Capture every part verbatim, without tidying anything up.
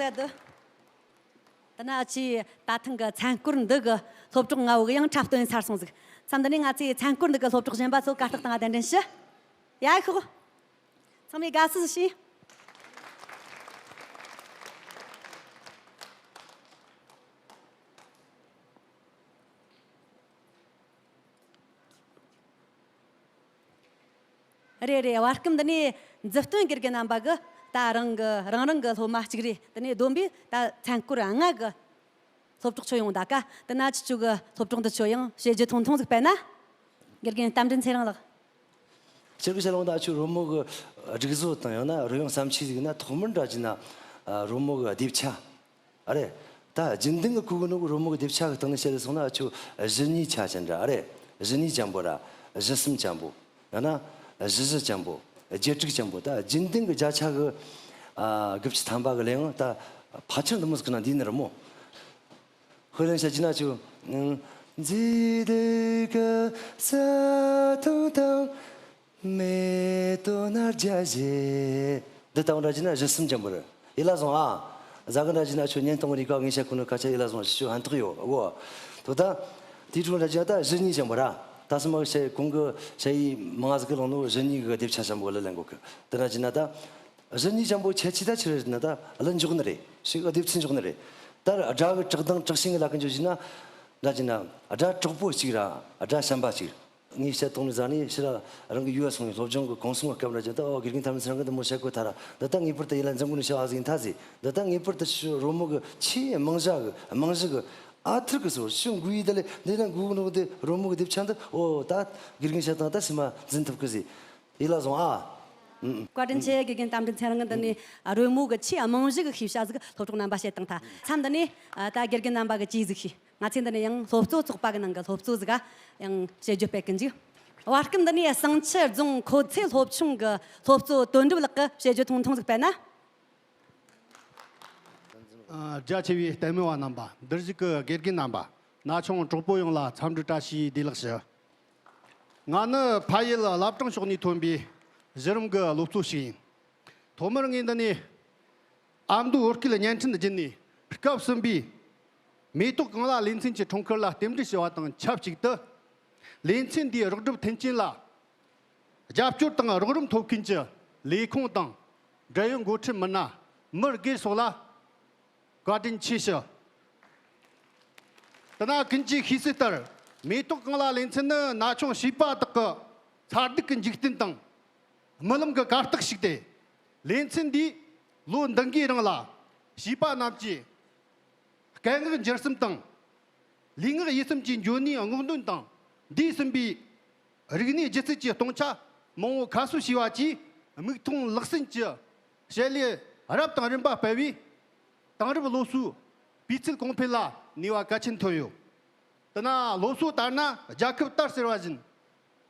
ད་དུ། ད་ན་ཨ་ཆི་ད་ཐེངས་གི་མཚན་སྐོར་འདི་གི་སློབ་གྲོགས་ལྔ་བོ་གི་ཡང་འཁྲབ་སྟོན་ཚར་སོང་ཟིག་མཚམས་འདི་ནས་ང་ཚོས་མཚན་སྐོར་འདི་གི་སློབ་གྲོགས་གཞན་པ་ཚོ་གར་སྟེགས་སྟེང་ང་གདན་འདྲེན་ཞུ། ཡ་ཤོག་ཚང་མས་དགའ་བསུ་ཞུ། རེད་རེད། བར་སྐབས་འདི་ནས་མཛུབ་སྟོན་དགེ་རྒན་རྣམ་པ་གི་ད་རང་གི་རང་རང་གི་སློབ་མ་གཅིག་རེ་འདི་ནས་བསྡོམས་པས་ད་མཚན་སྐོར་ལྔ་གི་སློབ་གྲོགས་ཚོ་ཡོང་ད་ཀ་འདི་ན་ཁྱེད་ཚོ་གི་སློབ་གྲོགས་འདི་ཚོ་ཡང་བཤད་རྒྱུ་ཐུང་ཐུང་ཟིག་སྤེལ་ན། དགེ་རྒན་རྟ་མགྲིན་ཚེ་རིང་ལགས། སྤྱིར་གི་བཤད་ལུང་ད་ཁྱོད་རོལ་མོ་གི་སྒྲིག་བཟོ་དང་ཡང་ན་རོལ་དབྱངས་བརྩམས་ཆོས་ཟིག་ན་ཐོག་མར་འདྲ་བགྱིས་ན་རོལ་མོ་གི་ལྡེབ་ཆ། ཨ་རེད། ད་རྒྱུན་ལྡན་གྱི་གོ་གི་ནོ་གི་རོལ་མོ་གི་ལྡེབ་ཆ་གི་སྟེང་ནས་བཤད་ལེ་སོང་ན་ཨ་ཆོ་བཞི་གཉིས་ཆ་ཅན་འདྲ། ཨ་རེད། བཞི་གཉིས་ཅན་པོ་ར། བཞི་གསུམ་ཅན་པོ། ཡང་ན་བཞི་བཞི་ཅན་པོ། བརྒྱད་དྲུག་ཅན་པོ། ད་རྒྱུན་ལྡན་གྱི་བརྒྱ་ཆ་གི་ཨ་དགུ་བཅུ་ཐམ་པ་གི་ལས་ཡང་ད་ཕལ་ཆེར་འདི་མོ་ཟིག་གི་ནང་འདུས་ནི་རེད་མོ། ཧོ་ལན་ཤ་ཅི་ན་ཆུ། མཛེས་སྡུག་གི་ས་དོང་དང་། མེ་ཏོག་སྣ་བརྒྱ་བཞད། འདི་ལྟ་བུ་འདྲ་བྱས་ན་གཞི་གསུམ་ཅན་པོ་རེད། ཡིད་ལ་བཟུང་ཨ། ཟ་གི་འདྲ་བྱས་ན་ཁྱོད་བརྙན་གཏོང་གི་རིག་པ་ངས་བཤད་ཁོ་ནི་སྐད་ཆ་ཡིད་ལ་བཟུང་ཞུ་ཧན་ཐོག་ཡོད་གོ། དོ་ད། དེའི་དྲུང་འདྲ་བྱས་ན་ད་གཞི་གཉིས་ཅན་པོ་ར། ད་སྲིད་མ་གི་ཞེ་གོང་གི་ཞེ་ཡིས་མང་ང་ཟིག་གི་ལོང་ནོ་གཞི་གཉིས་གི་སྡེབ་ཆ་ཅན་པོ་ལ་ལེན་གོ་གི། དེ་འདྲ་བྱས་ན་ད། གཞི་གཉིས་ཅན་པོ་ཁྱད་ཆོས་ད་ཆི་རེད་ན་ད་ལ་འཇོག་ནི་རེད། ཞིག་སྡེབ་ཚིག་འཇོག་ནི་རེད། ད་སྒྲ་གི་དྲག་དང་དྲག་ཞན་གི་ལ་ཀི་འཇོག་བྱས་ན། འདྲ་བྱས་ན་སྒྲ་དྲག་པོ་གཅིག་ར་སྒྲ་ཞན་པ་གཅིག་ངས་བཤད་གཏོང་ནས་ཟ་ནས་ཕྱི་ར་རང་གི་ཡུལ་སོང་བའི་སློབ་སྦྱོང་གི་གོང་གསུམ་གི་སྐབས་འདྲ་ཅན་ད་ཨོ་དགེ་རྒན་ཐམས་ཅད་རང་གི་འདི་མོ་བཤད་དགོས་ཐ་ར། འདི་ད་ངེས་པར་དུ་ཡིད་ལ་འཛིན་དགོས་ནས་བཤད་བ་ཟིག་ཡིན་ཐ་ཟིག་འདི་ད་ངེས་པར་དུ་ཕྱི་རོལ་མོ་གི་ཆེས་རྨང་གཞི་གི་རྨང་གཞི་གི་ཨ་ཐུར་གི་སོ་ཕྱི་འགུལ་ཡིག་ད་ལས་འདི་ན་འགུལ་གི་ནོ་གི་དེ་རོལ་མོ་གི་སྡེབ་ཆ་འདི་ཨོ་ད་དགེ་རྒན་བཤད་སྟངས་ད་སེམས་མ་འཛིན་ཐུབ་གི་ཟིག་ཡིད་ལ་བཟུང་ཨ། ཨུམ། བཀའ་དྲིན་ཆེ། དགེ་རྒན་རྟ་མགྲིན་ཚེ་རིང་གི་འདི་ནས་རོལ་མོ་གི་ཆེས་རྨང་གཞི་གི་ཤེས་བྱ་ཟིག་སློབ་གྲོགས་རྣམ་པ་བཤད་སྟངས་ཐ་མཚམས་འདི་ནས་ད་དགེ་རྒན་རྣམ་པ་གི་ཅིས་ཟིག་ཤེས། ང་ཚོས་འདི་ནས་ཡང་སློབ་གཙོ་ཚོགས་པ་གི་ནང་གི་སློབ་གཙོ་ཟིག་ག་ཡང་བཤད་རྒྱུ་སྤེལ་གི་འཇུག་བར་སྐབས་འདི་ནས་བསང་ཆུ་རྫོང་མཁོ་ཚེ་སློབ་ཆུང་གི་སློབ་གཙོ་དོན་གྲུབ་ལགས་ཀྱིས་བཤད་རྒྱུ་ཐུང་ཐུང་ཟིག་སྤེལ་ན། ཨ། རྒྱ་ཆེ་བའི་ལྟད་མོ་བ་རྣམ་པ། འདིར་བཞུགས་ཀྱི་དགེ་རྒན་རྣམ་པ། ན་ཆུང་གྲོགས་པོ་ཡོངས་ལ་འཚམས་འདྲི་བཀྲ་ཤིས་བདེ་ལེགས་ཞུ། ང་ནི་ཕ་ཡུལ་བླ་བྲང་ཕྱོགས་ནས་ཐོན་པའི་གཞི་རིམ་གྱི་སློབ་གཙོ་ཞིག་ཡིན། ཐོག་མར་ངས་འདི་ནས་ཨ་མདོའི་བོད་སྐད་བརྙན་འཕྲིན་བརྒྱུད་ནས་སྐབས་གསུམ་པའི་མེ་ཏོག་གངས་ལྷ་ལེ་ཚན་གྱི་ཁྲོམ་སྐོར་ལ་རྟེན་འབྲེལ་ཞུ་བ་དང་ཆབས་ཅིག་ཏུ། ལེ་ཚན་འདིའི་རོགས་སྒྲུབ་མཐུན་རྐྱེན་ལ་རྒྱབ་སྐྱོར་དང་རོགས་རམ་ཐོབ་མཁན་གྱི་ལས་ཁུངས་དང་འབྲེལ་ཡོད་འགོ་ཁྲིད་མི་སྣ་མི་སྒེར་སོགས་ལ་བཀའ་དྲིན་ཆེ་ཞུ། དེ་ན་ཀུན་གྱིས་ཤེས་གསལ་ལྟར། མེ་ཏོག་གངས་ལྷ་ལེ་ཚན་ནི་ན་ཆུང་བྱིས་པ་དག་གི་འཚར་རྡུགས་ཀྱི་འཇིག་རྟེན་དང་། རྨི་ལམ་གྱི་གར་སྟེགས་ཤིག་སྟེ། ལེ་ཚན་འདིས་ལོ་འདི་འགའི་རིང་ལ་བྱིས་པ་རྣམས་ཀྱི་སྐད་ངག་འགྱུར་སེམས་དང་། ལུས་ངག་ཡིད་གསུམ་གྱི་འཇོན་ནུས་སྔོག་འདོན་དང་། འདས་ཟིན་པའི་རིག་གནས་སྒྱུ་རྩལ་གྱི་སྟོང་ཆ་མང་བོ་ཁ་གསོ་བྱས་པ་བཅས་མིག་མཐོང་ལག་ཟིན་གྱི་བྱེད་ལས་རབ་དང་རིམ་པ་སྤེལ་བས། དེང་རབས་སློབ་གསོའི་སྤུས་ཚད་གོང་འཕེལ་ལ་ནུས་པ་གལ་ཆེན་ཐོན་ཡོད། དེ་ན་སློབ་གསོ་ལྟར་ན་རྒྱལ་ཁབ་ལྟར་ཟེར་བ་བཞིན།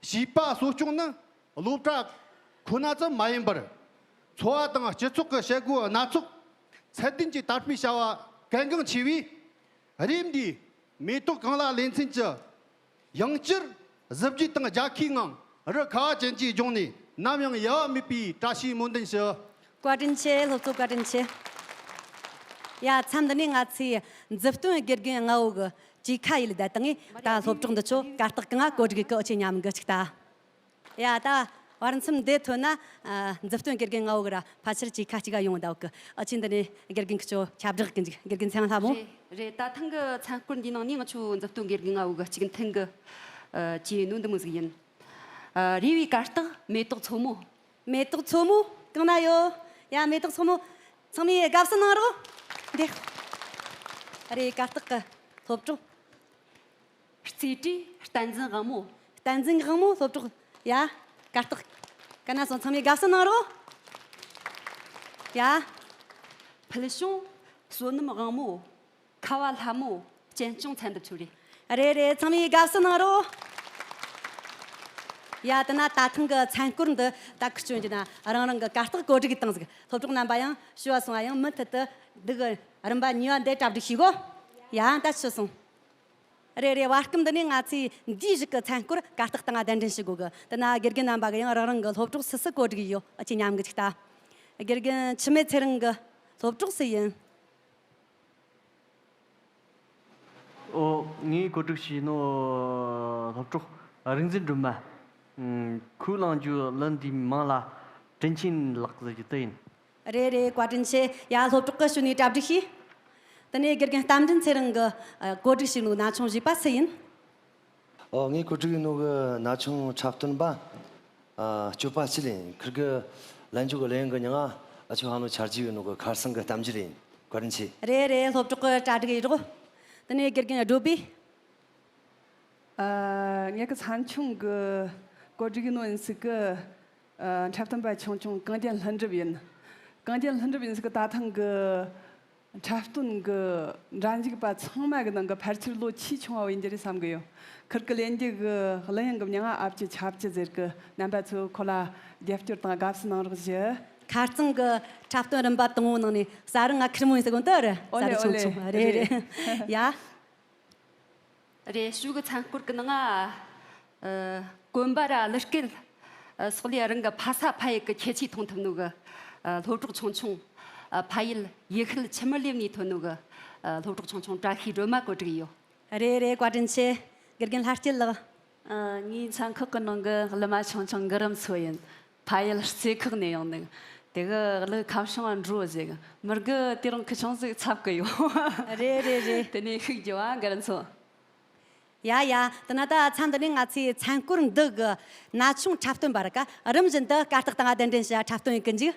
བྱིས་པ་གསོ་སྐྱོང་ནི་སློབ་གྲྭ་ཁོ་ན་ཙམ་མ་ཡིན་པར། འཚོ་བ་དང་སྤྱི་ཚོགས་ཀྱི་བྱེད་སྒོ་སྣ་ཚོགས་ཚད་ལྡན་གྱི་དར་སྤེལ་བྱ་བ་གལ་འགངས་ཆེ་བས། རེབ་འདིའི་མེ་ཏོག་གངས་ལྷ་ལེ་ཚན་གྱི་ཡང་བསྐྱར་གཟི་བརྗིད་དང་རྒྱལ་ཁའི་ངང་རུ་ཁ་བ་ཅན་གྱི་ལྗོངས་ནས་ནམ་ཡང་ཡལ་བ་མེད་པའི་བཀྲ་ཤིས་སྨོན་འདུན་ཞུ། བཀའ་དྲིན་ཆེ། སློབ་གཙོ་བཀའ་དྲིན་ཆེ། ཡ། མཚམས་འདི་ནས་ང་ཚོས་མཛུབ་སྟོན་དགེ་རྒན་ལྔ་བོ་གི་གྲོས་ཁ་ཡིད་ལ་བསྡད་དང་ངས་ད་སློབ་གྲོགས་འདི་ཚོ་གར་སྟེགས་གང་ང་བཀོད་སྒྲིག་གི་ཨ་ཆེ་མཉམ་གི་ཅིག་ད། ཡ། ད་བར་མཚམས་འདི་ཐོན་ན་མཛུབ་སྟོན་དགེ་རྒན་ལྔ་བོ་གི་ར་ཕལ་ཆེར་གྲོས་ཁ་གཅིག་ག་ཡོང་བསྡད་གི། ཨ་ཆེ་འདི་ནས་དགེ་རྒན་གི་ཚོ་ཁྱབ་བསྒྲགས་གི་འཇུག་དགེ་རྒན་ཚེ་དབང་ལྷ་མོ། རེད་རེད། ད་ཐེངས་གི་མཚན་སྐོར་འདིའི་ནང་ནས་ང་ཚོ་མཛུབ་སྟོན་དགེ་རྒན་ལྔ་བོ་གི་གཅིག་མཐུན་གི་ཨ་ཅེས་ནོ་འདི་མོ་ཟིག་ཡིན། ཨ། རེ་བའི་གར་སྟེགས་མེ་ཏོག་མཚོ་མོ། མེ་ཏོག་མཚོ་མོ་གང་ན་ཡོད། ཡ། མེ་ཏོག་མཚོ་མོ་ཚང་མས་དགའ་བསུ་གནང་རོགས། འདི་རེད། གར་སྟེགས་གི་སློབ་གྲོགས། རྩེ་གྲས་བསྟན་འཛིན་དབང་མོ། བསྟན་འཛིན་དབང་མོ་སློབ་གྲོགས། ཡ། གར་སྟེགས་ག་ན་སོང་། ཚང་མས་དགའ་བསུ་གནང་རོགས། ཡ། ཕུལ་བྱུང་བསོད་ནམས་དབང་མོ། ཁ་བ་ལྷ་མོ། སྤྱན་སྐྱོང་ཚན་འདི་ཚོ་རེད། རེད་རེད། ཚང་མས་དགའ་བསུ་གནང་རོགས། ཡ། དེ་ན་ད་ཐེངས་གི་མཚན་སྐོར་འདི་ད་ཁུ་སྐྱོན་གྱི་ན་རང་རང་གི་གར་སྟེགས་བཀོད་སྒྲིག་གི་སྟངས་ཟིག་སློབ་གྲོགས་རྣམ་པ་ཡང་ཞུ་བ་སོང་བ་ཡང་མུ་མཐུད་དུ་འདི་གི་རིམ་པ་གཉིས་པ་འདི་གྲ་སྒྲིག་བྱེད་གོ། ཡ། ད་ཆུ་སོང་། རེད་རེད། བར་སྐབས་འདི་ནས་ང་ཚོས་འདིའི་གཞུག་གི་མཚན་སྐོར་གར་སྟེགས་སྟེང་ང་གདན་འདྲེན་ཞུ་དགོས་གི། དེ་ན་དགེ་རྒན་རྣམ་པ་གི་ཡང་རང་རང་གི་སློབ་གྲོགས་སུ་སུ་བཀོད་སྒྲིག་ཡོད། ཨ་ཅེ་མཉམ་གི་ཅིག་ལྟ། དགེ་རྒན་འཆི་མེད་ཚེ་རིང་གི་སློབ་གྲོགས་སུ་ཡིན། ཨོ། ངས་གོ་སྒྲིག་བྱས་ནོ་སློབ་གྲོགས་རིག་འཛིན་སྒྲོལ་མ། ཁོས་བླངས་རྒྱུ་གླུ་འདིའི་མིང་ལ་དྲིན་ཆེན་ལགས་ཟེར་རྒྱུ་དེ་ཡིན། རེད་རེད། བཀའ་དྲིན་ཆེ། ཡ། སློབ་གྲོགས་ཀྱི་ཞུ་ནས་གྲ་སྒྲིག་བྱོས། དེ་ནས་དགེ་རྒན་རྟ་མགྲིན་ཚེ་རིང་གི་ཨ་གོ་སྒྲིག་བྱས་ནོ་ན་ཆུང་བཞི་པ་སུ་ཡིན། ཨོ། ངས་གོ་སྒྲིག་ཡིན་ནོ་གི་ན་ཆུང་འཁྲབ་སྟོན་པ་ཨ་སྐྱོབ་པ་སྤྱི་ལ་ཡིན། ཁིར་གི་ལན་འཇུག་གི་ལན་གི་མྱིང་ང་ཨ་ཆོ་ཧ་ནོ་ཆ་རྒྱུས་ཡིན་ནོ་གི་ཁར་སང་གི་གཏམ་རྒྱུད་ཡིན། བཀའ་དྲིན་ཆེ། རེད་རེད། སློབ་གྲོགས་ཀྱི་གྲ་སྒྲིག་ཡིན་རོགས། དེ་ནས་དགེ་རྒན་སྒྲོལ་བུས། ཨ། ངེད་ཀྱི་ཚན་ཆུང་གི་གོ་སྒྲིག་ནོ་ཡིན་སྲིད་གི། ཨ། འཁྲབ་སྟོན་པ་ཆུང་ཆུང་གངས་ཅན་ལྷུན་གྲུབ་ཡིན། གངས་ཅན་ལྷུན་གྲུབ་ཡིན་སྲིད་གི། ད་ཐེངས་གི་འཁྲབ་སྟོན་གི་འགྲན་ཞུགས་པ་ཚང་མ་གི་ནང་གི་ཕལ་ཆེར་ལོ་ཆེས་ཆུང་བ་ཡིན་རྒྱུ་རེད་བསམ་གི་ཡོད། ཁིར་གི་ལེན་རྒྱུ་གི་གླུ་དབྱངས་གི་མྱིང་ང་ཨ་བཅུ་ཆ་བཅུ་ཟེར་གི། རྣམ་པ་ཚོས་ཁོ་ལ་རྒྱབ་སྐྱོར་དང་དགའ་བསུ་གནང་རོགས་ཞུ། ཁ་རྩང་གི་འཁྲབ་སྟོན་རིམ་པ་དང་བོ་ནང་ནས་གསར་རུ་ང་ཁེར་མོ་ཡིན་ཟེར་གོ་ནོ་དེ་རེད། ཨོ་ལེ། གསར་རུ་ཆུང་ཆུང་། ཨོ་ལེ། རེད་རེད། ཡ། རེད། ཞུ་གི་ཚན་སྐོར་གི་ནང་ང་། ཨ། གོན་པ་ར་གླུ་སྐད། ཨ། སོགས་ལས་རང་གི་ཕ་ས་ཕ་ཡུལ་གི་ཁྱད་ཆོས་མཐོང་ཐུབ་ནོ་གི། ཨ། སློབ་གྲོགས་ཆུང་ཆུང་། ཨ། ཕ་ཡུལ་ཡུལ་ཤུལ་འཆི་མེད་གླིང་ནས་ཐོན་ནོ་གི། ཨ། སློབ་གྲོགས་ཆུང་ཆུང་བཀྲ་ཤིས་སྒྲོལ་མ་གོ་སྒྲིག་ཡོད། རེད་རེད། བཀའ་དྲིན་ཆེ། དགེ་རྒན་ལྷ་སྐྱིད་ལགས། ཨ། ངའི་ཚན་ཁག་གི་ནང་གི་གླུ་མ་ཆུང་ཆུང་གུ་རུ་མཚོ་ཡིན། ཕ་ཡུལ་རྩེ་ཁོག་ནས་ཡོང་ནི། དེ་གི་གླུ་ཁ་བྱང་འགྲོ་ཟིག་མི་དགེ་དེ་རིང་ཁི་ཆུང་ཟིག་འཚབ་གི་ཡོད། རེད་རེད་རེད། དེ་ནས་ཤུགས་རྒྱོབ་ཨ་གུ་རུ་མཚོ། ཡ་ཡ། དེ་ན་ད་མཚམས་འདི་ནས་ང་ཚོའི་ཚན་སྐོར་འདི་གི་ན་ཆུང་འཁྲབ་སྟོན་པ་ར་ཀ་རིམ་བཞིན་དུ་གར་སྟེགས་སྟེང་གདན་འདྲེན་བྱས་འཁྲབ་སྟོན་ཡིན་གི་འཇུག་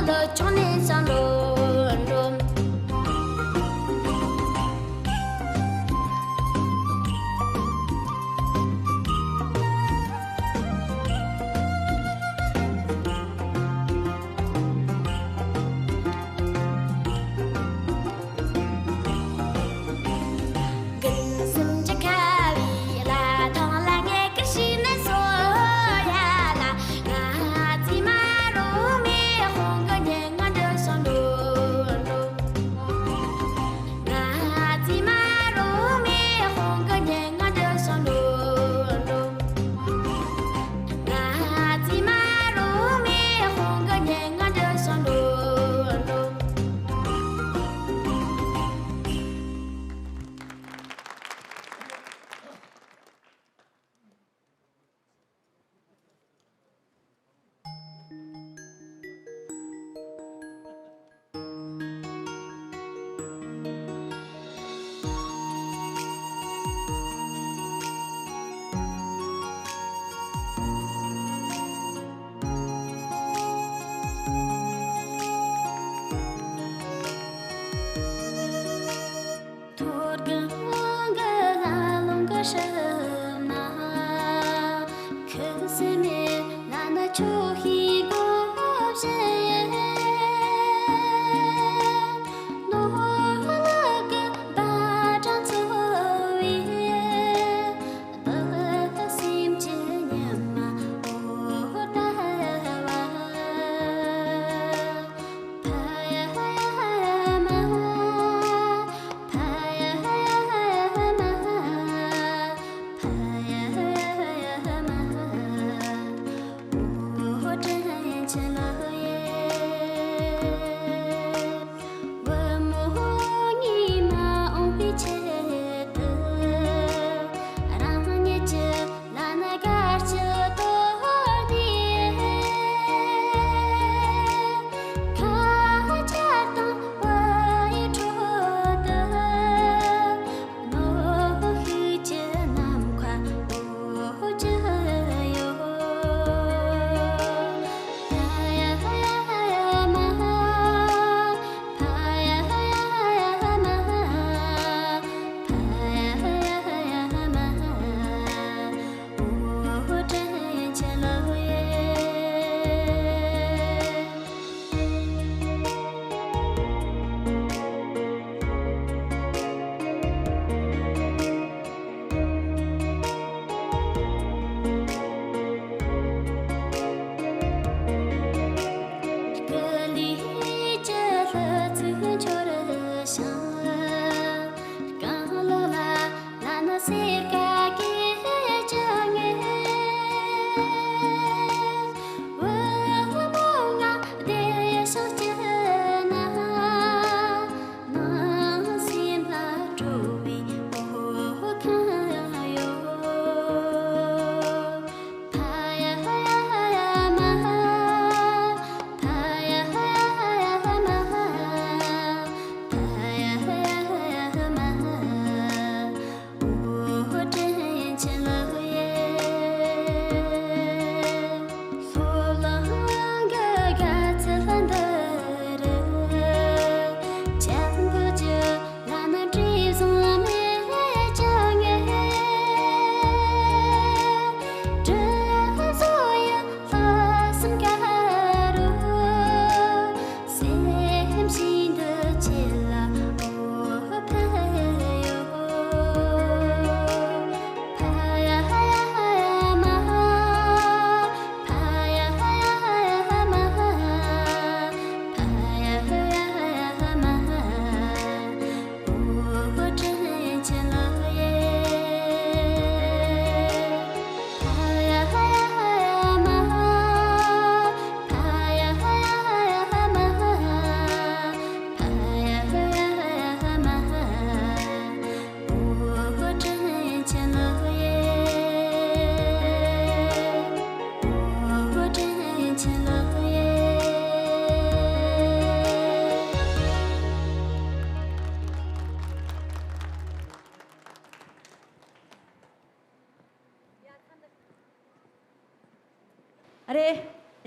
དུ་ཆུང་ནས་སང་འགྲོ་འགྲོ།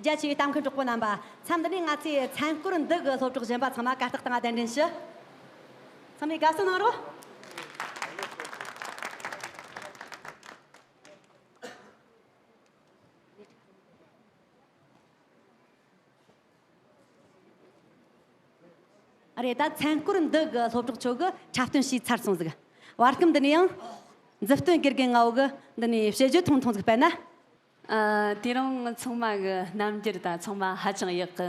རྒྱ་ཆེ་བའི་ལྟ་མཁན་གྲོགས་པོ་རྣམ་པ། མཚམས་འདི་ནས་ང་ཚོའི་མཚན་སྐོར་འདི་གི་སློབ་གྲོགས་གཞན་པ་ཚང་མ་གར་སྟེགས་སྟེང་ང་གདན་འདྲེན་ཞུ། ཚང་མས་དགའ་བསུ་གནང་རོགས། ཨ་རེད། ད་མཚན་སྐོར་འདི་གི་སློབ་གྲོགས་ཚོ་གི་འཁྲབ་སྟོན་བྱས་ཚར་སོང་ཟིག། བར་སྐབས་འདི་ནས་ཡང་མཛུབ་སྟོན་དགེ་རྒན་ལྔ་བོ་གི་འདི་ནས་དཔྱད་བརྗོད་ཐུང་ཐུང་ཟིག་སྤེལ་ན། ཨ། དེ་རིང་ཚང་མ་གི་རྣམ་འགྱུར་ད་ཚང་མ་ཧ་ཅང་ཡག་གི།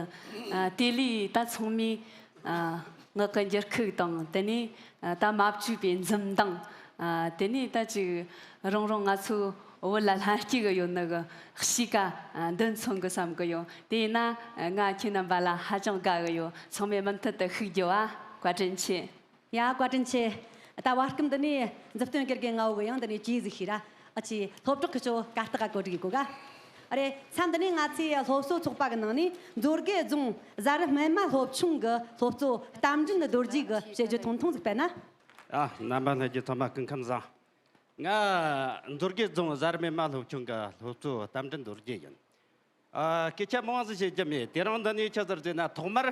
ཨ། དེ་ལས་ད་ཚང་མས། ཨ། ངག་གི་འགྱུར་ཁུག་དང་དེ་ནས། ཨ། ད་མ་བཅོས་པའི་འཛུམ་མདངས། ཨ། དེ་ནས་ད་ཅིག་རང་རང་ང་ཚོའི་བོད་ལ་ལྷན་སྐྱེས་གི་ཡོད་ནི་གི་གཤིས་ཀ། ཨ། འདི་མཚོན་གི་བསམ་གི་ཡོད། དེ་ཡིན་ན། ཨ། ང་ཁྱེད་རྣམ་པ་ལ་ཧ་ཅང་དགའ་གི་ཡོད། ཚང་མས་མུ་མཐུད་དུ་ཤུགས་རྒྱོབ་ཨ། བཀའ་དྲིན་ཆེ། ཡ། བཀའ་དྲིན་ཆེ། ད་བར་སྐབས་འདི་ནས་མཛུབ་སྟོན་དགེ་རྒན་ལྔ་བོ་གི་ཡང་འདི་ནས་ཅི་ཟིག་ཤེས་ར། ཨ་ཅེ། སློབ་གྲོགས་ཀྱི་ཅོ་གར་སྟེགས་ག་གོ་སྒྲིག་གོ་ག། ཨ་རེད། མཚམས་འདི་ནས་ང་ཚོའི་སློབ་གསོ་ཚོགས་པ་གི་ནང་ནས་མཛོད་དགེ་རྫོང་གཟའ་རི་སྨན་མ་སློབ་ཆུང་གི་སློབ་གཙོ་རྟ་མགྲིན་རྡོ་རྗེ་གི་དཔྱད་བརྗོད་ཐུང་ཐུང་ཟིག་སྤེལ་ན། ཨ། རྣམ་པ་ལྷན་རྒྱས་ཚང་མ་སྐུ་ཁམས་བཟང་། ང་མཛོད་དགེ་རྫོང་གཟའ་རི་སྨན་མ་སློབ་ཆུང་གི་སློབ་གཙོ་རྟ་མགྲིན་རྡོ་རྗེ་ཡིན། ཨ། སྐད་ཆ་མང་ཟིག་བཤད་རྒྱུ་མེད། དེ་རིང་འདི་ནས་ཆི་ཟིག་ཟེར་ན། ཐོག་མར་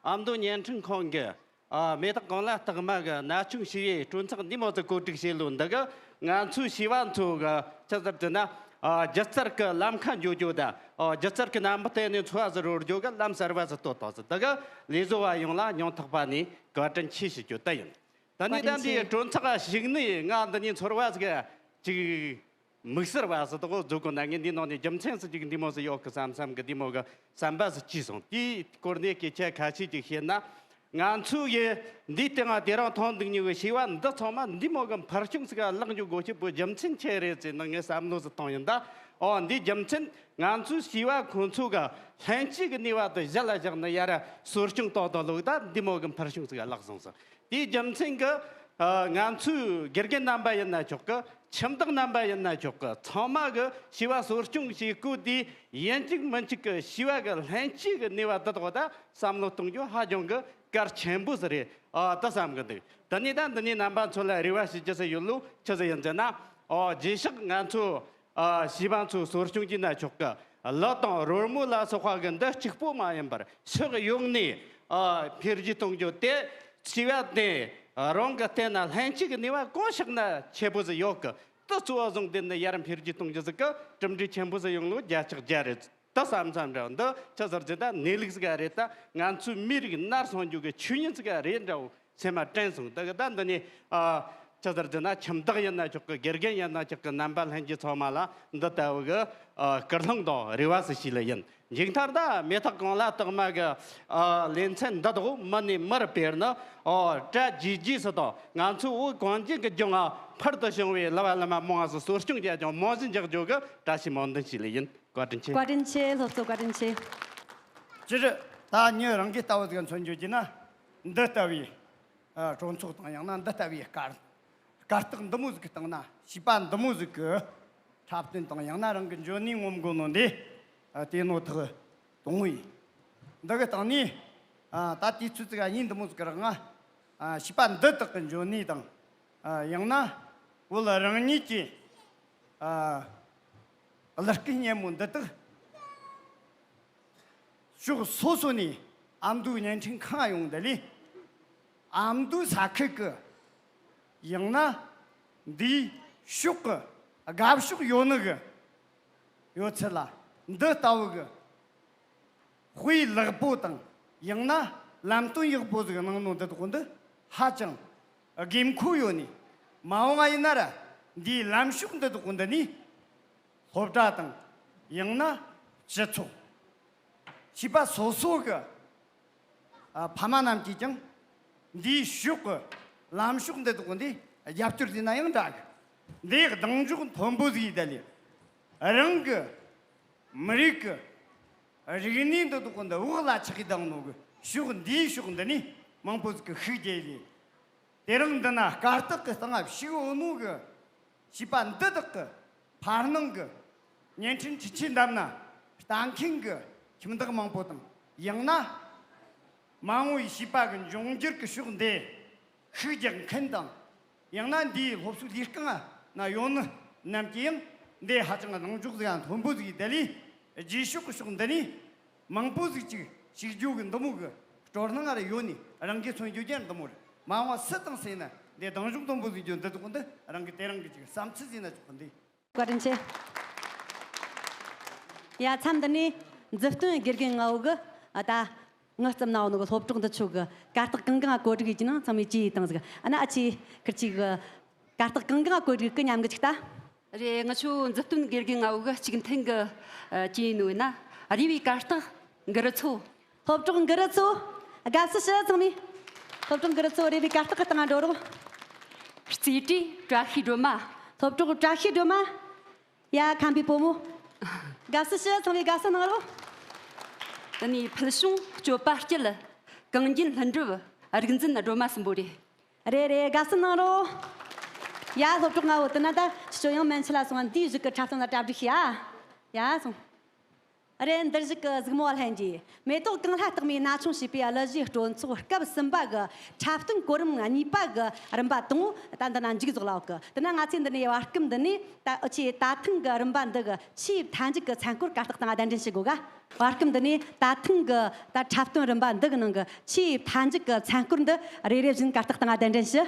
ཨ་མདོ་བརྙན་འཕྲིན་ཁང་གི། ཨ། མེ་སྟག་གོང་ལ་སྟག་མ་གི་ན་ཆུང་བྱིས་པའི་སྤྲོ་ཚོགས་འདི་མོ་ཟིག་གོ་སྒྲིག་བྱས་ལོ། འདི་གི་ང་ཚོའི་བྱིས་པ་ཚོ་གི་ཆི་ཟིག་ཟེར་ན། ཨ། སྒྱུ་རྩལ་གི་ལམ་ཁ་འགྱོ་རྒྱུ་དང་། ཨ། སྒྱུ་རྩལ་གི་རྣམ་པ་བསྟན་ནས་འཚོ་བ་ཟིག་རོལ་རྒྱུ་གི་ལམ་གསར་བ་ཟིག་གཏོད་ཐུབ་ཟིག། འདི་གི་ལས་བཟོ་བ་ཡོངས་ལ་སྙིང་ཐག་པ་ནས་བཀའ་དྲིན་ཆེ་ཞུ་རྒྱུ་དེ་ཡིན། ད་ནི་ད་འདི་སྤྲོ་ཚོགས་ཞུགས་ནས་ང་འདི་ནས་ཚོར་བ་ཟིག་ཅིག་དམིགས་བསལ་བ་ཟིག་དག་བཟོ་དགོས་ན། ངས་འདི་ནང་ནས་རྒྱུ་མཚན་ཟིག་ཅིག་འདི་མོ་ཟིག་ཡོད་གི་བསམ་བསམ་གི་འདི་མོ་གི་བསམ་པ་ཟིག་སྐྱེས་སོང་། དེའི་སྐོར་ནས་སྐད་ཆ་ཁ་ཤས་ཅིག་བཤད་ན། ང་ཚོ་ཡི་འདིའི་སྟེང་ང་དེ་རིང་མཐོང་འདུག་མྱོང་གི་བྱིས་པ་འདི་ཚང་མ་འདི་མོ་གི་འཕུར་ཤུགས་ཟིག་ག་ལངས་འགྱོ་དགོས་ཀྱི་བོ་རྒྱུ་མཚན་ཆི་རེད་ཟེར་ན། ངས་བསམ་བློ་ཟིག་བཏང་ཡིན་ད། ཨོ། འདིའི་རྒྱུ་མཚན་ང་ཚོའི་བྱིས་པ་ཁོང་ཚོ་གི་ལྷན་སྐྱེས་ཀྱི་ནུས་པ་དེ་གཞི་ལ་བཞག་ནས་ཡར་གསོ་སྐྱོང་གཏོང་དང་ལུགས་ད་འདི་མོ་གི་འཕུར་ཤུགས་ཟིག་ག་ལངས་སོང་ཟིག། དེའི་རྒྱུ་མཚན་གྱིས། ཨ། ང་ཚོའི་དགེ་རྒན་རྣམ་པ་ཡིན་ན་ཆོག་གི། ཁྱིམ་བདག་རྣམ་པ་ཡིན་ན་ཆོག་གི། ཚང་མ་གི་བྱིས་པ་གསོ་སྐྱོང་བྱེད་སྐབས་དེ་ཡིན་གཅིག་མིན་གཅིག་གི་བྱིས་པ་གི་ལྷན་སྐྱེས་ཀྱི་ནུས་པ་འདི་དག་ད་བསམ་བློ་གཏོང་རྒྱུ་ཧ་ཅང་གི་གལ་ཆེན་པོ་ཟིག་རེད། ཨ། ད་བསམ་གི་འདུག། ད་ནི་ད་འདི་ནས་རྣམ་པ་ཚོ་ལ་རེ་བ་ཞུ་རྒྱུ་ཟིག་ཡོད་ལོ། ཆི་ཟིག་ཡིན་ཟེར་ན། ཨོ། རྗེས་ཕྱོགས་ང་ཚོ། ཨ། བྱིས་པ་ཚོ་གསོ་སྐྱོང་བྱས་ན་ཆོག་གི། ལག་དང་རོལ་མོ་ལ་སོགས་པ་གི་འདི་གཅིག་པོ་མ་ཡིན་པར་ཕྱོགས་ཡོངས་ནས། ཨ། འཕེལ་རྒྱས་གཏོང་རྒྱུ་དེ་བྱིས་པ་དེ་རང་གི་སྟེང་ན་ལྷན་སྐྱེས་ཀྱི་ནུས་པ་གང་ཤར་ན་ཆེ་པོ་ཟིག་ཡོད་གི། དེ་གཙོ་བོ་བཟུང་དེ་ནི་ཡར་འཕེལ་རྒྱས་གཏོང་རྒྱུ་ཟིག་གི་གྲུབ་འབྲས་ཆེན་པོ་ཟིག་ཡོང་ལོ་བརྒྱ་ཆ་བརྒྱ་རེད། ད་བསམ་བསམ་འདྲ་འདི་ཆི་ཟེར་ཟེར་ད་གནས་ལུགས་ཟིག་རེད། ད་ང་ཚོའི་མིའི་རིགས་ནར་སོན་རྒྱུ་གི་ཆོས་ཉིད་ཟིག་རེད་འདྲ་བོ། སེམས་མ་དྲན་སོང་། ད་གི་ད་འདི་ནས། ཨ། ཆི་ཟེར་ཟེར་ན། ཁྱིམ་བདག་ཡིན་ན་ཆོག་གི། དགེ་རྒན་ཡིན་ན་ཆོག་གི། རྣམ་པ་ལྷན་རྒྱས་ཚང་མ་ལ་འདི་ལྟ་བུ་གི། ཨ། སྐུལ་སློང་དང་རེ་བ་ཟིག་ཞུས་ལེ་ཡིན། མཇུག་མཐར་ད་མེ་སྟག་གོང་ལ་སྟག་མ་གི། ཨ། ལེ་ཚན་འདི་དག་མི་ནས་མིར་སྤེལ་ནས། ཨོ། གྲ་རྒྱས་རྒྱས་སུ་དང་ང་ཚོའི་བོད་གངས་ཅན་གྱི་ལྗོངས་ང་ཕུལ་དུ་བྱུང་བའི་གླུ་བ་གླུ་མ་མང་ང་ཟིག་གསོ་སྐྱོང་རྒྱག་རྒྱུ་མང་ཟིག་འཇགས་རྒྱུ་གི་བཀྲ་ཤིས་སྨོན་འདུན་ཞུས་ལེ་ཡིན། བཀའ་དྲིན་ཆེ། བཀའ་དྲིན་ཆེ། སློབ་གཙོ་བཀའ་དྲིན་ཆེ། སྤྱིར་ད་མྱི་རང་གི་ལྟ་བུ་ཟིག་མཚོན་རྒྱུ་བགྱིས་ན། འདི་ལྟ་བུའི། ཨ། གྲོས་ཚོགས་དང་ཡང་ན་འདི་ལྟ་བུའི་གར། གར་སྟེགས་འདི་མོ་ཟིག་གི་སྟེང་ན་བྱིས་པ་འདི་མོ་ཟིག་གི་འཁྲབ་སྟོན་དང་ཡང་ན་རང་གི་འཇོན་ནུས་ངོམ་དགོས་ནོ་འདི། ཨ། དེ་ནོ་ཐག་དང་བོ་ཡིན། འདི་གི་སྟེང་ནས། ཨ། ད་དུས་ཚོད་ཟིག་ག་ཉིན་འདི་མོ་ཟིག་གི་རག་ང་། ཨ། བྱིས་པ་འདི་དག་གི་འཇོན་ནུས་དང་། ཨ། ཡང་ན་བོད་རང་ཉིད་ཀྱི། ཨ། གླུ་སྐད་སྙན་མོ་འདི་དག་ཕྱོགས་སོ་སོ་ནས་ཨ་མདོའི་བརྙན་འཕྲིན་ཁང་ཡོང་འདི་ལས། ཨ་མདོའི་ས་ཁུལ་གི། ཡང་ན་འདིའི་ཕྱོགས་གི་དགའ་ཕྱོགས་ཡོད་ནི་གི་ཡོད་ཚད་ལ། འདི་ལྟ་བུ་གི་དཔེ་ཡག་པོ་དང་། ཡང་ན་ལམ་སྟོན་ཡག་པོ་ཟིག་གནང་ནོ་འདི་དག་འདི་ཧ་ཅང་དགོས་མཁོ་ཡོད་ནི། མ་འོངས་པ་ཡིན་ན་ར་འདིའི་ལམ་ཕྱོགས་འདི་དག་འདི་ནི་སློབ་གྲྭ་དང་། ཡང་ན་སྤྱི་ཚོགས། བྱིས་པ་སོ་སོ་གི། ཨ། ཕ་མ་རྣམས་ཀྱིས་ཀྱང་འདིའི་ཕྱོགས་གི་ལམ་ཕྱོགས་འདི་དག་འདི་རྒྱབ་སྐྱོར་བྱས་ན་ཡང་འདྲ་གི། འདི་གདེང་འཇོག་མཐོན་པོ་ཟིག་ཡེད་ལེ། རང་གི་མི་རིགས་ཀྱི་རིག་གནས་འདི་དག་འདི་འོག་ལ་ཆགས་ཀྱི་བསྡད་ནོ་གི་ཕྱོགས། འདིའི་ཕྱོགས་འདི་ནས་མང་པོ་ཟིག་གི་ཤུགས་རྒྱག་ལེ། དེ་རིང་འདི་ན་གར་སྟེགས་ཀྱི་སྟེང་ང་བཞུགས་ཡོད་ནོ་གི་བྱིས་པ་འདི་དག་གི་ཕར་སྣང་གི་བརྙན་འཕྲིན་འཕྲུལ་ཆས་བདམས་ན་ལྟ་མཁན་གི་ཁྱིམ་བདག་མང་པོ་དང་། ཡང་ན་མ་འོངས་པའི་བྱིས་པ་གི་འབྱུང་འགྱུར་གི་ཕྱོགས་འདི་ཤུགས་རྒྱག་མཁན་དང་། ཡང་ན་འདིའི་སློབ་གསོའི་ལས་རྐང་ན་ཡོད་ནི་རྣམས་ཀྱིས་ཡང་འདི་ཧ་ཅང་གདེང་འཇོག་ཟིག་ཡང་མཐོན་པོ་ཟིག་ཡེད་ལེ། རྗེས་ཕྱོགས་ཀྱི་ཕྱོགས་འདི་ནས་མང་པོ་ཟིག་ཅིག་ཞིག་རྒྱུ་གི་འདི་མོ་གི་སྤྲོ་སྣང་ཨ་རེ་ཡོད་ནི་རང་གི་མཚོན་རྒྱུ་རྒྱན་འདི་མོ་རེད། མ་འོངས་སུ་དང་སུ་ཡིན་ན་འདི་སྡང་ཞུགས་འདོན་པོ་ཟིག་རྒྱུ་འདི་དག་འདི་རང་གི་དེ་རང་གི་ཅིག་བསམ་ཚུལ་ཟིན་ན་ཆོག་གི་འདི། བཀའ་དྲིན་ཆེ། ཡ་མཚམས་འདི་ནས་མཛུབ་སྟོན་དགེ་རྒན་ལྔ་བོ་གི་ཨ་ད་ངའི་རྩིབ་ན་འོ་ནོ་གི་སློབ་གྲོགས་འདི་ཆོ་གི་གར་སྟེགས་གང་གང་བཀོད་སྒྲིག་ཡིན་ནང་ཚང་མས་ཅི་ཡིས་བཏང་ཟིག་ཨ་ན་ཨ་ཆི་ཁིར་ཆི་གི་གར་སྟེགས་གང་གང་བཀོད་སྒྲིག་གི་མཉམ་གི་ཅིག་ལྟ། རེད། ང་ཆོ་མཛུབ་སྟོན་དགེ་རྒན་ལྔ་བོ་གི་གཅིག་མཐུན་གི་ཅི་ཡིན་ནོ་ཡིན་ན་རེ་བའི་གར་སྟེགས་འགུ་རུ་ཚོ། སློབ་གྲོགས་འགུ་རུ་ཚོ། དགའ་བསུ་ཞུ་ཚང་མས། སློབ་གྲོགས་འགུ་རུ་ཚོ་རེ་བའི་གར་སྟེགས་གི་སྟེང་ང་འགྲོ་རོགས། རྩེ་གྲས་བཀྲ་ཤིས་སྒྲོལ་མ། སློབ་གྲོགས་བཀྲ་ཤིས་སྒྲོལ་མ། ཡ་ཁམས་པའི་བུ་མོ། དགའ་བསུ་ཞུ་ཚང་མས་དགའ་བསུ་གནང་རོགས། དེ་ནས་ཕུལ་བྱུང་སྤྱོད་པ་སྐྱིད། གངས་རྒྱན་ལྷུན་གྲུབ། རིག་འཛིན་སྒྲོལ་མ་གསུམ་པོ་རེད། རེད་རེད། དགའ་བསུ་གནང་རོགས། ཡ་སློབ་གྲོགས་ལྔ་བོ་དེ་ན་ད་ཁྱེད་ཚོ་ཡང་མན་ཆད་ལ་སོང་ང་འདིའི་གཞུག་གི་འཁྲབ་སྟོན་ལ་གྲ་སྒྲིག་བྱེད་ཨ། ཡ་སོང་། རེད། འདིར་བཞུགས་ཀྱི་གཟིགས་མོ་བ་ལྷན་རྒྱས། མེ་ཏོག་གངས་ལྷ་རྟགས་མའི་ན་ཆུང་ཞེས་པའི་གླུ་གཞས་སྤྲོ་ཚོགས་སྐབས་གསུམ་པ་གི་འཁྲབ་སྟོན་གོ་རིམ་གཉིས་པ་གི་རིམ་པ་དང་པོ་ད་འདི་ན་མཇུག་རྫོགས་ལ་འོག་གི། དེ་ན་ང་ཚོས་འདི་ནས་བར་སྐབས་འདི་ནས་ད་འུ་ཆོས་ད་ཐེངས་གི་རིམ་པ་འདི་གི་ཆེས་མཐའ་མཇུག་གི་མཚན་སྐོར་གར་སྟེགས་སྟེང་གདན་འདྲེན་ཞུ་དགོས་ག་བར་སྐབས་འདི་ནས་ད་ཐེངས་གི་ད་འཁྲབ་སྟོན་རིམ་པ་འདི་གི་ནང་གི་ཆེས་མཐའ་མཇུག་གི་མཚན་སྐོར་འདི་རེ་རེ་བཞིན་གར་སྟེགས་སྟེང་གདན་འདྲེན་ཞུ།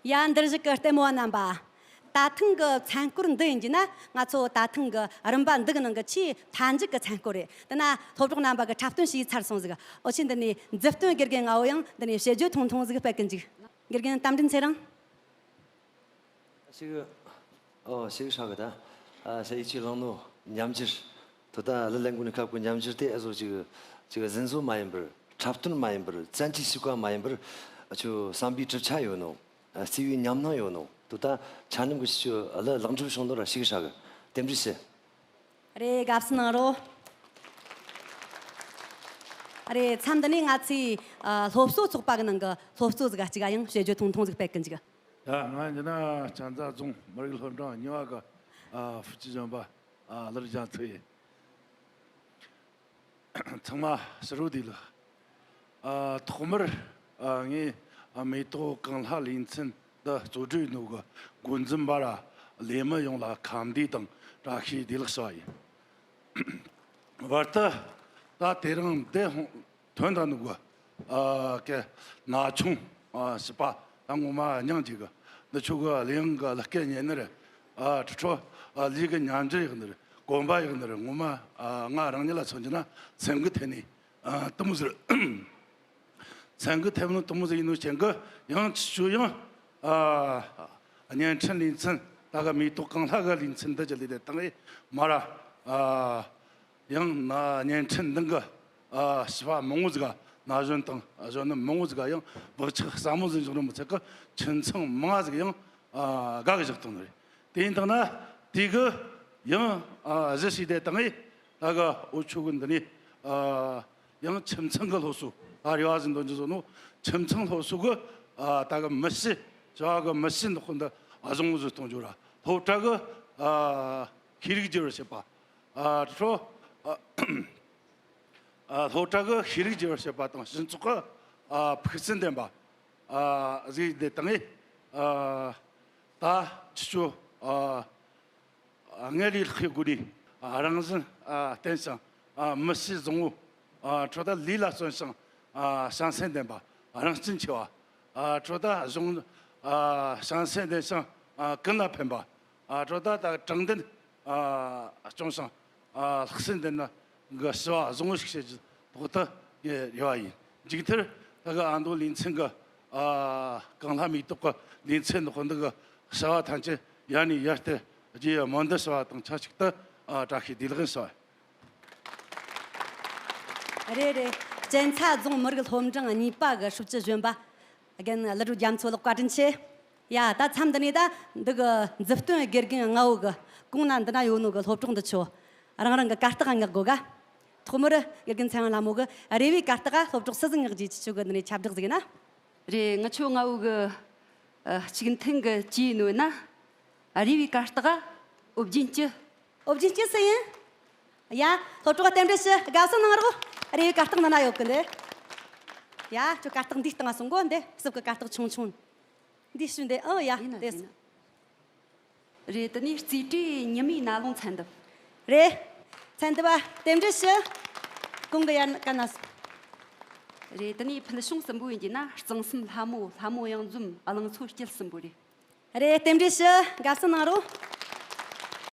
ཡ། འདིར་བཞུགས་ཀྱི་ལྟད་མོ་བ་རྣམ་པ། ད་ཐེངས་ཀྱི་མཚན་སྐོར་འདི་ཡིན་གྱི་ན། ང་ཚོ་ད་ཐེངས་ཀྱི་རིམ་པ་འདི་གི་ནང་གི་ཆེས་མཐའ་མཇུག་གི་མཚན་སྐོར་རེད། དེ་ན་སློབ་གྲོགས་རྣམ་པ་གི་འཁྲབ་སྟོན་བྱས་ཚར་སོང་ཟིག་འོ་ཆེ། འདི་ནས་མཛུབ་སྟོན་དགེ་རྒན་ང་བོ་ཡང་འདི་ནས་བཤད་རྒྱུ་ཐུང་ཐུང་ཟིག་སྤེལ་གི་འཇུག་དགེ་རྒན་རྟ་མགྲིན་ཚེ་རིང་། ཞིག་ཨོ་ཞིག་ཧྲ་གི་ད། ཨ་ས་ཡིད་ཆེས་བླངས་ནོ་ཉམས་འགྱུར། དོ་ད་ལི་ལན་གུ་ནི་ཁབ་གི་ཉམས་འགྱུར་དེ་ཨ་ཟོ་ཅིག་ཅིག་གཟན་བཟོ་མ་ཡིན་པར། འཁྲབ་སྟོན་མ་ཡིན་པར། བཙན་གྱིས་ཞིག་པ་མ་ཡིན་པར། ཨ་ཆུ་བསམ་པའི་གྲུབ་ཆ་ཡོད་ནོ། ཨ་བརྩེ་བའི་ཉམས་སྣང་ཡོད་ནོ། དོ་ད་ཆ་སྙོམས་གི་ཞིག་ཆུ་ལི་ལེགས་འགྲུབ་བྱུང་ནོ་ར་ཞིག་ཧྲ་གི། རྟེན་འབྲེལ་ཞུ། རེད། དགའ་བསུ་གནང་རོགས། རེད། མཚམས་འདི་ནས་ང་ཚོའི་ཨ་སློབ་གསོ་ཚོགས་པ་གི་ནང་གི་སློབ་གཙོ་ཟིག་ག་ཅིག་ཨ་ཡང་བཤད་རྒྱུ་ཐུང་ཐུང་ཟིག་སྤེལ་གི་འཇུག་ཡ། ང་འདི་ན་གཅན་ཚ་རྫོང་མི་རིགས་སློབ་འབྲིང་གཉིས་པ་གི་ཨ་ཧྥུ་ཅི་གཞོན་པ་ཨ་ལར་རྒྱ་མཚོ་ཡིན། ཚང་མ་ཕྱི་རུ་བསྡད་ལ། ཨ་ཐོག་མར་ཨ་ངས་ཨ་མེ་ཏོག་གངས་ལྷ་ལེ་ཚན་འདི་གཙོ་གྲས་ནོ་གི་འགོ་འཛིན་པ་ར་ལས་མི་ཡོངས་ལ་ཁམས་བདེ་དང་བཀྲ་ཤིས་བདེ་ལེགས་ཞུ་བ་ཡིན། བར་དུ་ད་དེ་རིང་འདི་ཧོང་ཐོན་ད་ནུ་གི་ཨ་ཀེ་ན་ཆུང་ཨ་སི་པ་ད་ངོ་མ་སྙིང་རྗེ་གི། འདི་ཆོ་གི་གླེང་གི་ལ་སྐད་ཉན་ནི་རེད། ཨ་ཁྲི་ཁྲོ་ཨ་ལི་གི་ཉམས་འགྱུར་ཡག་ནི་རེད། གོམ་པ་ཡག་ནི་རེད། ངོ་མ་ཨ་ང་རང་ཉིད་ལ་མཚོན་རྒྱུ་ན་སེམས་གི་ཐད་ནས་ཨ་དུ་མོ་ཟེར། མཚན་གི་ཐེབས་ནི་དུ་མོ་ཟིག་ཡིན་ནོ་ཅན་གི་ཡང་ཆི་ཆུ་ཡང་ཨ་བརྙན་འཕྲིན་ལེ་ཚན་ད་ག་མེ་ཏོག་གངས་ལྷ་གི་ལེ་ཚན་འདི་ཅི་ལི་དེ་དང་ཨེ་མ་ར་ཨ་ཡང་ན་བརྙན་འཕྲིན་འདི་གི་ཨ་ཞི་བ་མང་བོ་ཟིག་ག་ན་གཞོན་དང་གཞོན་ནུ་མང་བོ་ཟིག་ག་ཡང་བག་ཆགས་ཟབ་མོ་ཟིག་འཇོག་རིན་མི་ཚད་གི་ཁྱིམ་ཚང་མང་ཟིག་ཡང་ཨ་དགའ་གི་བཞག་བཏང་ནི་རེད། དེ་ཡིན་དང་ན་དེ་གི་ཡང་ཨ་གཞི་ཞིག་དེ་དང་ཨེ་ད་ག་འུ་ཆོ་གི་འདི་ནི་ཨ། ཡང་ཁྱིམ་ཚང་གི་སློབ་གསོ་ཨ་རེ་བ་ཟིན་དོན་གྱི་བཟོ་ནོ། ཁྱིམ་ཚང་སློབ་གསོ་གི་ཨ་ད་གི་མི་གཤིས་བྱ་བ་གི་མི་གཤིས་འདི་ཁོ་འདི་ཨ་བཟང་བཟོ་གཏོང་རྒྱུ་ར། སློབ་གྲྭ་གི་ཨ་ཤེས་རིག་བསྒྱུར་བར་བྱེད་པ། ཨ་ཁྲོ་ཨ་སློབ་གྲྭ་གི་ཤེས་རིག་བསྒྱུར་བར་བྱེད་པ་དང་སྤྱི་ཚོགས་གི་ཨ་ཕུགས་བརྩེ་ལྡན་པ་ཨ་ཟིག་དེ་དང་ཨ་ད་ཁྱེད་ཆོ་ཨ། སྔར་ལས་ལྷག་པའི་སྒོ་ནས་རང་བཞིན་བརྟན་ཞིང་མི་གཤིས་བཟང་བོ། ཁྲོ་ད་ལས་ལ་བརྩོན་ཞིང་བྱམས་སེམས་ལྡན་པ། རང་གཅུན་ཆེ་བ། ཁྲོ་ད་གཞུང་བྱམས་སེམས་ལྡན་ཞིང་ཀུན་ལ་ཕན་པ། ཁྲོ་ད་ད་དྲང་བདེན་སྐྱོང་ཞིང་ལྷག་བསམ་ལྡན་ན་གི་བྱ་བ་བཟང་བོ་ཞིག་བྱེད་རྒྱུ་ཐོག་ཏུ་ངས་རེ་བ་ཡིན། མཇུག་མཐར་ད་གི་ཨ་མདོ་ལེ་ཚན་གི་ཨ་གངས་ལྷ་མེ་ཏོག་གི་ལེ་ཚན་འདི་ཁོ་འདི་གི་བྱ་བ་ཐམས་ཅད་ཡར་ནས་ཡར་དུ་རྒྱས་སྨོན་འདུན་ཞུ་བ་དང་ཆབས་ཅིག་ཏུ་ཨ་བཀྲ་ཤིས་བདེ་ལེགས་ཞུ་བ། རེད་རེད། གཅན་ཚ་རྫོང་མི་རིགས་སློབ་འབྲིང་གཉིས་པ་གི་ཧྲུའུ་ཅི་གཞོན་པ་རྒན་ཀླུ་སྒྲུབ་རྒྱ་མཚོ་ལགས་བཀའ་དྲིན་ཆེ། ཡ་ད་མཚམས་འདི་ནས་ད་འདི་གི་མཛུབ་སྟོན་དགེ་རྒན་ལྔ་བོ་གི་གོང་ན་འདི་ན་ཡོད་ནོ་གི་སློབ་གྲོགས་འདི་ཆོ་རང་རང་གི་གར་སྟེགས་མངགས་དགོས་ག་ཐོག་མར་དགེ་རྒན་ཚེ་རིང་ལྷ་མོ་གི་རེ་བའི་གར་སྟེགས་སློབ་གྲོགས་སུ་ཟིག་མངགས་རྒྱུ་ཅི་ཆོ་གི་འདི་ནས་ཁྱབ་བསྒྲགས་ཟིག་ཡིན་ན། རེད། ང་ཆོ་ལྔ་བོ་གི་ཨ་གཅིག་མཐུན་གི་ཅི་ཡིན་ནོ་ན། རེ་བའི་གར་སྟེགས་ཨོ་རྒྱན་སྐྱིད། ཨོ་རྒྱན་སྐྱིད་སུ་ཡིན། ཡ་སློབ་གྲོགས་རྟེན་འབྲེལ་ཞུ། དགའ་བསུ་གནང་རོགས། རེ་བའི་གར་སྟེགས་ནང་ན་ཡོད་གི་འདི། ཡ་ཁྱོད་གར་སྟེགས་འདིའི་སྟེང་ང་སོང་གོ་འདི་སྲིབ་གི་གར་སྟེགས་ཆུང་ཆུང་། འདི་ཞུ་འདི་ཨོ་ཡ་ཡིན་ན་དེ་ཡིན་ན། རེད། དེ་ནས་རྩིས་སྤྲོས་ཉི་མའི་ན་ལུང་ཚན་ཏུབ། རེད། ཚན་ཏུབ་པ་རྟེན་འབྲེལ་ཞུ། གོང་གི་ཡར་ན་ཀ་ན་སོང་། རེད། དེ་ནས་ཕུལ་བྱུང་གསུམ་པོ་ཡིན་གྱི་ན་གཙང་གསུམ་ལྷ་མོ། ལྷ་མོ་གཡང་འཛོམས། གླང་མཚོ་སྐྱིད་གསུམ་པོ་རེད། རེད། རྟེན་འབྲེལ་ཞུ། དགའ་བསུ་གནང་རོགས།